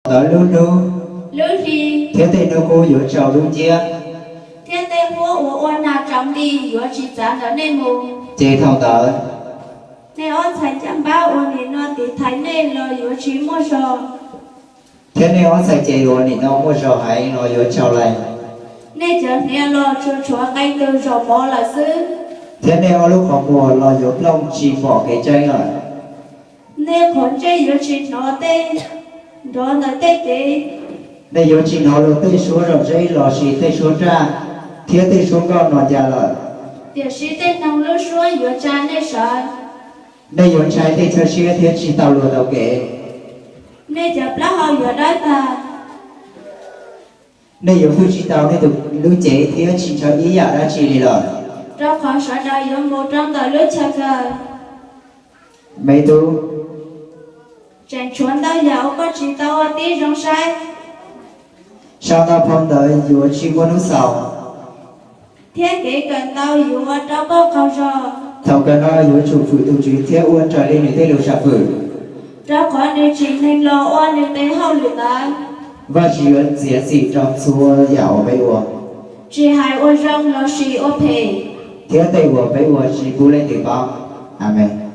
Thaum ntawd lub hnub, lub hli, thiab tej hnub qub yuav tsaus dub nciab, thiab tej huab uas ua nag tsaus nti yuav tsis txav ntawm nej mus. Ces thaum ntawd nej ob txhais caj npab uas nim no tiv thaiv nej los yuav tsis muaj zog, thiab nej ob txhais ceg uas nim no muaj zog heev los yuav tsau lais. Nej cov hniav los tsuas tshuav qee tus zaum mov lawm xwb, thiab nej ob lub qhov muag los yuav plooj tsis pom kev tseeb lawm. Nej qhov ntsej yuav tsis hnov tej nrov ntawm tej kev. Nej yuav tsis hnov luag tej suab zom zeb lossis tej suab raj thiab tej suab nkoj no ncas lawm. Tiam sis tej noog lub suab yuav tsa nej sawv. Nej yuav ntshai tej chaw siab thiab tsis tau luag taw kev. Nej cov plaub hau yuav dawb tag. Nej yuav hwj tsis tau nej tus lub cev thiab tsis ntshaw ib yam dab tsi li lawm, rau qhov sawv daws yuav mus rau ntawm lub chaw kawg. Me tub, tseem tshuav ntau yam uas koj tsis tau ua tib zoo saib. Sau ntau phau ntawv yuav tsis muaj hnub xaus, thiab kev kawm ntau yuav ua rau koj qaug zog. Thaum kawg no yuav tsum fwm tus Tswv thiab ua raws li nws tej lus sam fwm, rau qhov nws tsim neeg los ua nws tes hauj lwm ntawd. Vajtswv yuav txiav txim rau txhua yam uas peb ua, tsis hais ua zoo lossis ua phem, thiab tej uas peb ua tsis pub leej twg paub. Amees.